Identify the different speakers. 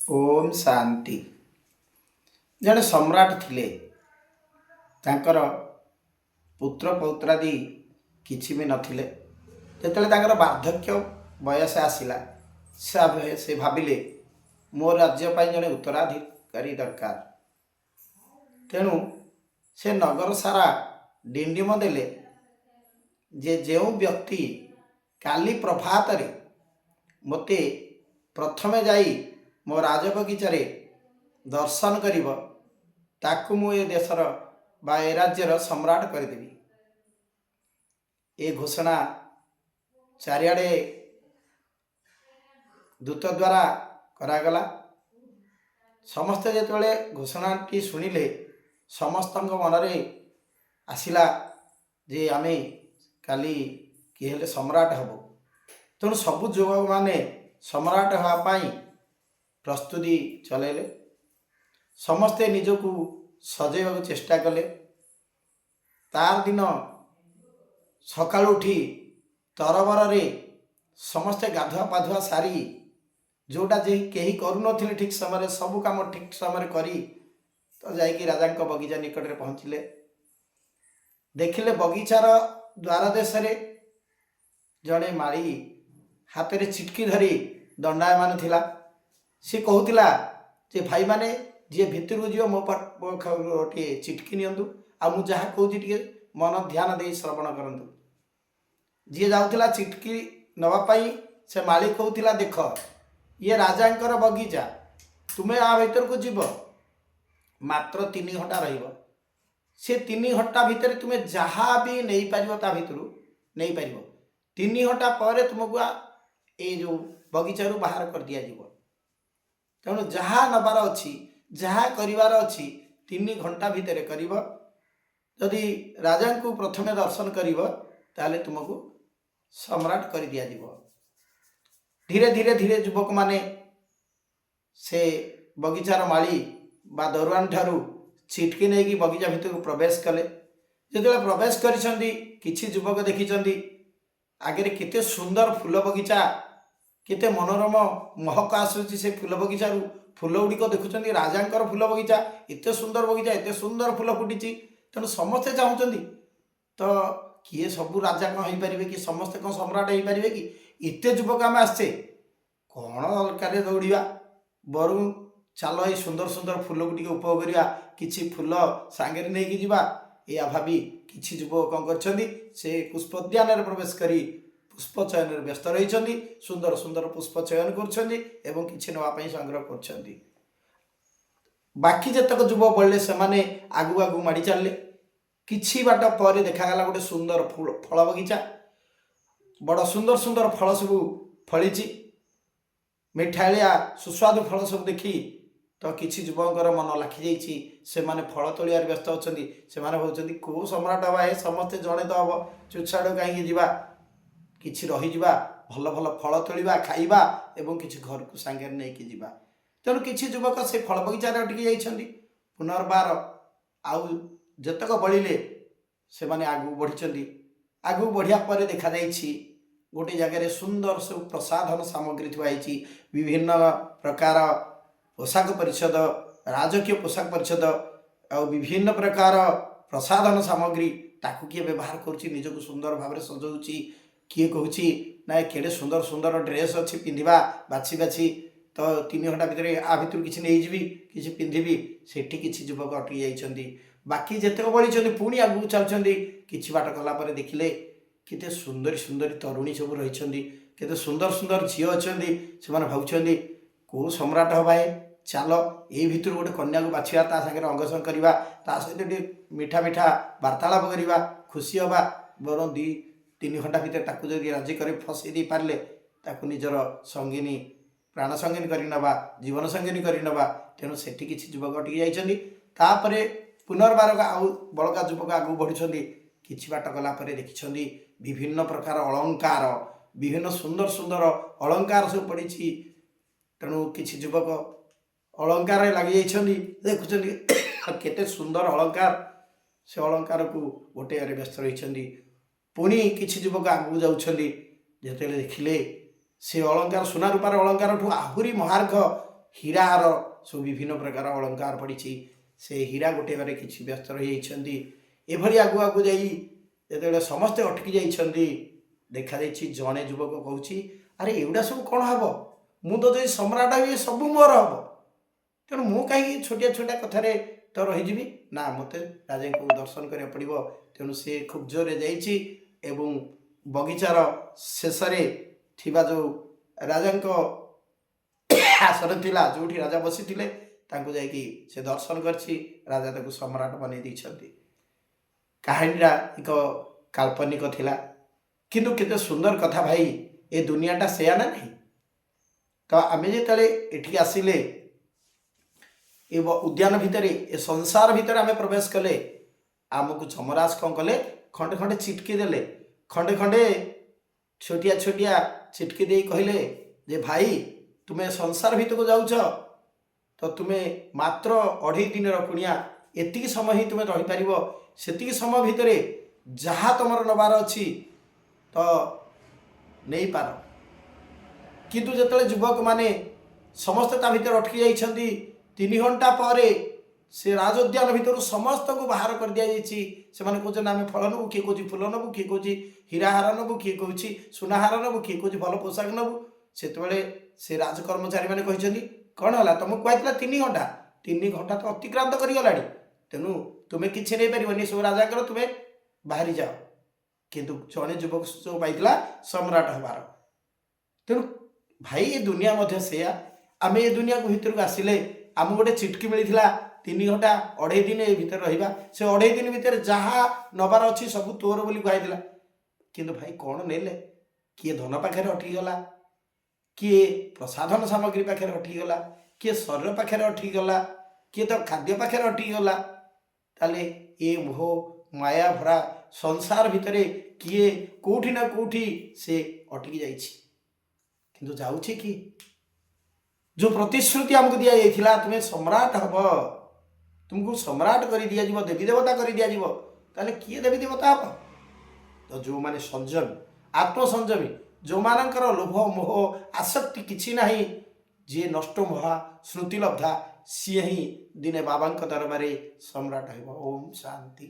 Speaker 1: ଓମ୍ ଶାନ୍ତି। ଜଣେ ସମ୍ରାଟ ଥିଲେ, ତାଙ୍କର ପୁତ୍ର ପୌତ୍ରାଦି କିଛି ବି ନଥିଲେ। ଯେତେବେଳେ ତାଙ୍କର ବାର୍ଦ୍ଧକ୍ୟ ବୟସ ଆସିଲା, ସେ ଭାବିଲେ ମୋ ରାଜ୍ୟ ପାଇଁ ଜଣେ ଉତ୍ତରାଧିକାରୀ ଦରକାର। ତେଣୁ ସେ ନଗର ସାରା ଡିଣ୍ଡିମ ଦେଲେ ଯେ ଯେଉଁ ବ୍ୟକ୍ତି କାଲି ପ୍ରଭାତରେ ମୋତେ ପ୍ରଥମେ ଯାଇ ମୋ ରାଜବଗିଚାରେ ଦର୍ଶନ କରିବ, ତାକୁ ମୁଁ ଏ ଦେଶର ବା ଏ ରାଜ୍ୟର ସମ୍ରାଟ କରିଦେବି। ଏ ଘୋଷଣା ଚାରିଆଡ଼େ ଦୂତ ଦ୍ୱାରା କରାଗଲା। ସମସ୍ତେ ଯେତେବେଳେ ଘୋଷଣାଟି ଶୁଣିଲେ, ସମସ୍ତଙ୍କ ମନରେ ଆସିଲା ଯେ ଆମେ କାଲି କିଏ ହେଲେ ସମ୍ରାଟ ହେବୁ। ତେଣୁ ସବୁ ଯୁବକମାନେ ସମ୍ରାଟ ହେବା ପାଇଁ ପ୍ରସ୍ତୁତି ଚଲେଇଲେ। ସମସ୍ତେ ନିଜକୁ ସଜେଇବାକୁ ଚେଷ୍ଟା କଲେ। ତାର ଦିନ ସକାଳୁ ଉଠି ତରବରରେ ସମସ୍ତେ ଗାଧୁଆ ପାଧୁଆ ସାରି, ଯେଉଁଟା ଯେ କେହି କରୁନଥିଲେ ଠିକ୍ ସମୟରେ, ସବୁ କାମ ଠିକ୍ ସମୟରେ କରି ତ ଯାଇକି ରାଜାଙ୍କ ବଗିଚା ନିକଟରେ ପହଞ୍ଚିଲେ। ଦେଖିଲେ ବଗିଚାର ଦ୍ୱାର ଦେଶରେ ଜଣେ ମାଳି ହାତରେ ଚିଟକି ଧରି ଦଣ୍ଡାୟମାନ ଥିଲା। ସେ କହୁଥିଲା ଯେ ଭାଇମାନେ, ଯିଏ ଭିତରକୁ ଯିବ ମୋ ପାଖରୁ ଗୋଟିଏ ଚିଟକି ନିଅନ୍ତୁ, ଆଉ ମୁଁ ଯାହା କହୁଛି ଟିକେ ମନ ଧ୍ୟାନ ଦେଇ ଶ୍ରବଣ କରନ୍ତୁ। ଯିଏ ଯାଉଥିଲା ଚିଟକି ନେବା ପାଇଁ, ସେ ମାଳି କହୁଥିଲା, ଦେଖ, ଇଏ ରାଜାଙ୍କର ବଗିଚା। ତୁମେ ଆ ଭିତରକୁ ଯିବ, ମାତ୍ର 3 ଘଣ୍ଟା ରହିବ। ସେ 3 ଘଣ୍ଟା ଭିତରେ ତୁମେ ଯାହା ବି ନେଇପାରିବ ତା ଭିତରୁ ନେଇପାରିବ। 3 ଘଣ୍ଟା ପରେ ତୁମକୁ ଏଇ ଯେଉଁ ବଗିଚାରୁ ବାହାର କରିଦିଆଯିବ। ତେଣୁ ଯାହା ନେବାର ଅଛି, ଯାହା କରିବାର ଅଛି, 3 ଘଣ୍ଟା ଭିତରେ କରିବ। ଯଦି ରାଜାଙ୍କୁ ପ୍ରଥମେ ଦର୍ଶନ କରିବ, ତାହେଲେ ତୁମକୁ ସମ୍ରାଟ କରିଦିଆଯିବ। ଧୀରେ ଧୀରେ ଧୀରେ ଯୁବକମାନେ ସେ ବଗିଚାର ମାଳି ବା ଦରୱାନ ଠାରୁ ଚିଟକି ନେଇକି ବଗିଚା ଭିତରକୁ ପ୍ରବେଶ କଲେ। ଯେତେବେଳେ ପ୍ରବେଶ କରିଛନ୍ତି, କିଛି ଯୁବକ ଦେଖିଛନ୍ତି ଆଗରେ କେତେ ସୁନ୍ଦର ଫୁଲ ବଗିଚା, କେତେ ମନୋରମ ମହକ ଆସୁଛି ସେ ଫୁଲ ବଗିଚାରୁ। ଫୁଲ ଗୁଡ଼ିକ ଦେଖୁଛନ୍ତି, ରାଜାଙ୍କର ଫୁଲ ବଗିଚା, ଏତେ ସୁନ୍ଦର ବଗିଚା, ଏତେ ସୁନ୍ଦର ଫୁଲ ଫୁଟିଛି। ତେଣୁ ସମସ୍ତେ ଚାହୁଁଛନ୍ତି ତ କିଏ ସବୁ ରାଜା କ'ଣ ହେଇପାରିବେ କି? ସମସ୍ତେ କ'ଣ ସମ୍ରାଟ ହେଇପାରିବେ କି? ଏତେ ଯୁବକ ଆମେ ଆସିଛେ, କ'ଣ ଦରକାର ଦୌଡ଼ିବା? ବରଂ ଚାଲ, ଏଇ ସୁନ୍ଦର ସୁନ୍ଦର ଫୁଲକୁ ଟିକେ ଉପଭୋଗ କରିବା, କିଛି ଫୁଲ ସାଙ୍ଗରେ ନେଇକି ଯିବା। ଏଇଆ ଭାବି କିଛି ଯୁବକ କ'ଣ କରିଛନ୍ତି? ସେ ପୁଷ୍ପୋଦ୍ୟାନରେ ପ୍ରବେଶ କରି ପୁଷ୍ପ ଚୟନରେ ବ୍ୟସ୍ତ ରହିଛନ୍ତି। ସୁନ୍ଦର ସୁନ୍ଦର ପୁଷ୍ପ ଚୟନ କରୁଛନ୍ତି ଏବଂ କିଛି ନେବା ପାଇଁ ସଂଗ୍ରହ କରୁଛନ୍ତି। ବାକି ଯେତେକ ଯୁବକ ବଳିଲେ, ସେମାନେ ଆଗକୁ ଆଗକୁ ମାଡ଼ି ଚାଲିଲେ। କିଛି ବାଟ ପରେ ଦେଖାଗଲା ଗୋଟେ ସୁନ୍ଦର ଫଳ ବଗିଚା। ବଡ଼ ସୁନ୍ଦର ସୁନ୍ଦର ଫଳ ସବୁ ଫଳିଛି। ମିଠାଳିଆ ସୁସ୍ୱାଦୁ ଫଳ ସବୁ ଦେଖି ତ କିଛି ଯୁବକଙ୍କର ମନ ଲାଖିଯାଇଛି। ସେମାନେ ଫଳ ତୋଳିବାରେ ବ୍ୟସ୍ତ ଅଛନ୍ତି। ସେମାନେ ଭାବୁଛନ୍ତି, କେଉଁ ସମ୍ରାଟ ହେବା ଏ, ସମସ୍ତେ ଜଣେ ତ ହବ, ଚୁଛାଡ଼ୁ କାହିଁକି ଯିବା, କିଛି ରହିଯିବା, ଭଲ ଭଲ ଫଳ ତୋଳିବା, ଖାଇବା ଏବଂ କିଛି ଘରକୁ ସାଙ୍ଗରେ ନେଇକି ଯିବା। ତେଣୁ କିଛି ଯୁବକ ସେ ଫଳ ବଗିଚାରେ ଅଟକି ଯାଇଛନ୍ତି। ପୁନର୍ବାର ଆଉ ଯେତେକ ବଳିଲେ, ସେମାନେ ଆଗକୁ ବଢ଼ିଛନ୍ତି। ଆଗକୁ ବଢ଼ିବା ପରେ ଦେଖାଯାଇଛି ଗୋଟେ ଜାଗାରେ ସୁନ୍ଦର ସବୁ ପ୍ରସାଧନ ସାମଗ୍ରୀ ଥୁଆ ହେଇଛି। ବିଭିନ୍ନ ପ୍ରକାର ପୋଷାକ ପରିଚ୍ଛଦ, ରାଜକୀୟ ପୋଷାକ ପରିଚ୍ଛଦ ଆଉ ବିଭିନ୍ନ ପ୍ରକାର ପ୍ରସାଧନ ସାମଗ୍ରୀ। ତାକୁ କିଏ ବ୍ୟବହାର କରୁଛି, ନିଜକୁ ସୁନ୍ଦର ଭାବରେ ସଜାଉଛି। କିଏ କହୁଛି, ନା କେଡ଼େ ସୁନ୍ଦର ସୁନ୍ଦର ଡ୍ରେସ୍ ଅଛି, ପିନ୍ଧିବା ବାଛି ବାଛି। ତ 3 ଘଣ୍ଟା ଭିତରେ ଆ ଭିତରୁ କିଛି ନେଇଯିବି, କିଛି ପିନ୍ଧିବି। ସେଠି କିଛି ଯୁବକ ଅଟକି ଯାଇଛନ୍ତି। ବାକି ଯେତେକ ବଳିଛନ୍ତି, ପୁଣି ଆଗକୁ ଚାଲୁଛନ୍ତି। କିଛି ବାଟ ଗଲା ପରେ ଦେଖିଲେ କେତେ ସୁନ୍ଦରୀ ସୁନ୍ଦରୀ ତରୁଣୀ ସବୁ ରହିଛନ୍ତି, କେତେ ସୁନ୍ଦର ସୁନ୍ଦର ଝିଅ ଅଛନ୍ତି। ସେମାନେ ଭାବୁଛନ୍ତି, କେଉଁ ସମ୍ରାଟ ହେବା ଏ, ଚାଲ ଏଇ ଭିତରୁ ଗୋଟେ କନ୍ୟାକୁ ବାଛିବା, ତା ସାଙ୍ଗରେ ଅଙ୍ଗସଙ୍ଗ କରିବା, ତା ସହିତ ଟିକେ ମିଠା ମିଠା ବାର୍ତ୍ତାଳାପ କରିବା, ଖୁସି ହେବା। ବରଂ 2-3 ଘଣ୍ଟା ଭିତରେ ତାକୁ ଯଦି ରାଜି କରି ଫସେଇ ଦେଇପାରିଲେ, ତାକୁ ନିଜର ସଙ୍ଗିନୀ, ପ୍ରାଣ ସଙ୍ଗିନୀ କରି ନେବା, ଜୀବନ ସଙ୍ଗିନୀ କରି ନେବା। ତେଣୁ ସେଠି କିଛି ଯୁବକ ଅଟକି ଯାଇଛନ୍ତି। ତାପରେ ପୁନର୍ବାର ଆଉ ବଳକା ଯୁବକ ଆଗକୁ ବଢ଼ୁଛନ୍ତି। କିଛି ବାଟ ଗଲା ପରେ ଦେଖିଛନ୍ତି ବିଭିନ୍ନ ପ୍ରକାର ଅଳଙ୍କାର, ବିଭିନ୍ନ ସୁନ୍ଦର ସୁନ୍ଦର ଅଳଙ୍କାର ସବୁ ପଡ଼ିଛି। ତେଣୁ କିଛି ଯୁବକ ଅଳଙ୍କାରରେ ଲାଗିଯାଇଛନ୍ତି। ଦେଖୁଛନ୍ତି କେତେ ସୁନ୍ଦର ଅଳଙ୍କାର, ସେ ଅଳଙ୍କାରକୁ ଗୋଟେଇବାରେ ବ୍ୟସ୍ତ ରହିଛନ୍ତି। ପୁଣି କିଛି ଯୁବକ ଆଗକୁ ଯାଉଛନ୍ତି। ଯେତେବେଳେ ଦେଖିଲେ ସେ ଅଳଙ୍କାର ସୁନା ରୂପାର ଅଳଙ୍କାରଠୁ ଆହୁରି ମହାର୍ଘ ହୀରାର ସବୁ ବିଭିନ୍ନ ପ୍ରକାର ଅଳଙ୍କାର ପଡ଼ିଛି, ସେ ହୀରା ଗୋଟେଇବାରେ କିଛି ବ୍ୟସ୍ତ ରହିଯାଇଛନ୍ତି। ଏଭଳି ଆଗକୁ ଆଗକୁ ଯାଇ ଯେତେବେଳେ ସମସ୍ତେ ଅଟକି ଯାଇଛନ୍ତି, ଦେଖାଯାଇଛି ଜଣେ ଯୁବକ କହୁଛି, "ଆରେ, ଏଗୁଡ଼ା ସବୁ କ'ଣ ହେବ? ମୁଁ ତ ଯଦି ସମ୍ରାଟ ହେବି, ସବୁ ମୋର ହେବ। ତେଣୁ ମୁଁ କାହିଁକି ଛୋଟିଆ ଛୋଟିଆ କଥାରେ ତ ରହିଯିବି ନା? ମୋତେ ରାଜାଙ୍କୁ ଦର୍ଶନ କରିବାକୁ ପଡ଼ିବ।" ତେଣୁ ସେ ଖୁବ୍ ଜୋରରେ ଯାଇଛି ଏବଂ ବଗିଚାର ଶେଷରେ ଥିବା ଯେଉଁ ରାଜାଙ୍କ ଆସନ ଥିଲା, ଯେଉଁଠି ରାଜା ବସିଥିଲେ, ତାଙ୍କୁ ଯାଇକି ସେ ଦର୍ଶନ କରିଛି। ରାଜା ତାକୁ ସମ୍ରାଟ ବନେଇ ଦେଇଛନ୍ତି। କାହାଣୀଟା ଏକ କାଳ୍ପନିକ ଥିଲା, କିନ୍ତୁ କେତେ ସୁନ୍ଦର କଥା ଭାଇ। ଏ ଦୁନିଆଟା ସେୟା ନା ନାହିଁ? ତ ଆମେ ଯେତେବେଳେ ଏଠିକି ଆସିଲେ, ଏ ଉଦ୍ୟାନ ଭିତରେ, ଏ ସଂସାର ଭିତରେ ଆମେ ପ୍ରବେଶ କଲେ, ଆମକୁ ଯମରାଜ କ'ଣ କଲେ? ଖଣ୍ଡେ ଖଣ୍ଡେ ଚିଟକି ଦେଲେ, ଖଣ୍ଡେ ଖଣ୍ଡେ ଛୋଟିଆ ଛୋଟିଆ ଚିଟକି ଦେଇ କହିଲେ ଯେ, "ଭାଇ, ତୁମେ ସଂସାର ଭିତରକୁ ଯାଉଛ ତ ତୁମେ ମାତ୍ର ଅଢ଼େଇ ଦିନର କୁଣିଆ। ଏତିକି ସମୟ ହିଁ ତୁମେ ରହିପାରିବ। ସେତିକି ସମୟ ଭିତରେ ଯାହା ତୁମର ନେବାର ଅଛି ତ ନେଇପାର।" କିନ୍ତୁ ଯେତେବେଳେ ଯୁବକମାନେ ସମସ୍ତେ ତା ଭିତରେ ଅଟକି ଯାଇଛନ୍ତି, 3 ଘଣ୍ଟା ପରେ ସେ ରାଜୋଦ୍ୟାନ ଭିତରୁ ସମସ୍ତଙ୍କୁ ବାହାର କରିଦିଆଯାଇଛି। ସେମାନେ କହୁଛନ୍ତି, "ଆମେ ଫଳ ନେବୁ।" କିଏ କହୁଛି ଫୁଲ ନେବୁ, କିଏ କହୁଛି ହୀରାହାର ନେବୁ, କିଏ କହୁଛି ସୁନାହାର ନେବୁ, କିଏ କହୁଛି ଭଲ ପୋଷାକ ନେବୁ। ସେତେବେଳେ ସେ ରାଜକର୍ମଚାରୀମାନେ କହିଛନ୍ତି, "କ'ଣ ହେଲା? ତୁମକୁ କୁହାଯାଇଥିଲା 3 ଘଣ୍ଟା। 3 ଘଣ୍ଟା ତ ଅତିକ୍ରାନ୍ତ କରିଗଲାଣି। ତେଣୁ ତୁମେ କିଛି ନେଇପାରିବନି, ସବୁ ରାଜାଙ୍କର, ତୁମେ ବାହାରି ଯାଅ।" କିନ୍ତୁ ଜଣେ ଯୁବକ ସୁଯୋଗ ପାଇଥିଲା ସମ୍ରାଟ ହେବାର। ତେଣୁ ଭାଇ, ଏ ଦୁନିଆ ମଧ୍ୟ ସେଇଆ। ଆମେ ଏ ଦୁନିଆକୁ ଭିତରକୁ ଆସିଲେ ଆମକୁ ଗୋଟେ ଚିଟକି ମିଳିଥିଲା, 3 ଘଣ୍ଟା, ଅଢ଼େଇ ଦିନ ଏ ଭିତରେ ରହିବା। ସେ ଅଢ଼େଇ ଦିନ ଭିତରେ ଯାହା ନେବାର ଅଛି ସବୁ ତୋର ବୋଲି କୁହାଯାଇଥିଲା। କିନ୍ତୁ ଭାଇ, କ'ଣ ନେଲେ? କିଏ ଧନ ପାଖରେ ଅଟକିଗଲା, କିଏ ପ୍ରସାଧନ ସାମଗ୍ରୀ ପାଖରେ ଅଟକିଗଲା, କିଏ ଶରୀର ପାଖରେ ଅଟକିଗଲା, କିଏ ତ ଖାଦ୍ୟ ପାଖରେ ଅଟକିଗଲା। ତାହେଲେ ଏ ମୋହ ମାୟା ଭରା ସଂସାର ଭିତରେ କିଏ କେଉଁଠି ନା କେଉଁଠି ସେ ଅଟକି ଯାଇଛି। କିନ୍ତୁ ଯାଉଛି କି? ଯେଉଁ ପ୍ରତିଶ୍ରୁତି ଆମକୁ ଦିଆଯାଇଥିଲା, ତୁମେ ସମ୍ରାଟ ହବ, ତୁମକୁ ସମ୍ରାଟ କରି ଦିଆଯିବ, ଦେବୀ ଦେବତା କରି ଦିଆଯିବ, ତାହେଲେ କିଏ ଦେବୀ ଦେବତା ହବ? ତ ଯେଉଁମାନେ ସଂଯମୀ, ଆତ୍ମସଂଯମୀ, ଯେଉଁମାନଙ୍କର ଲୋଭ ମୋହ ଆସକ୍ତି କିଛି ନାହିଁ, ଯିଏ ନଷ୍ଟ ମୋହା ସ୍ମୃତିଲବ୍ଧା, ସିଏ ହିଁ ଦିନେ ବାବାଙ୍କ ଦରବାରେ ସମ୍ରାଟ ହେବ। ଓମ୍ ଶାନ୍ତି।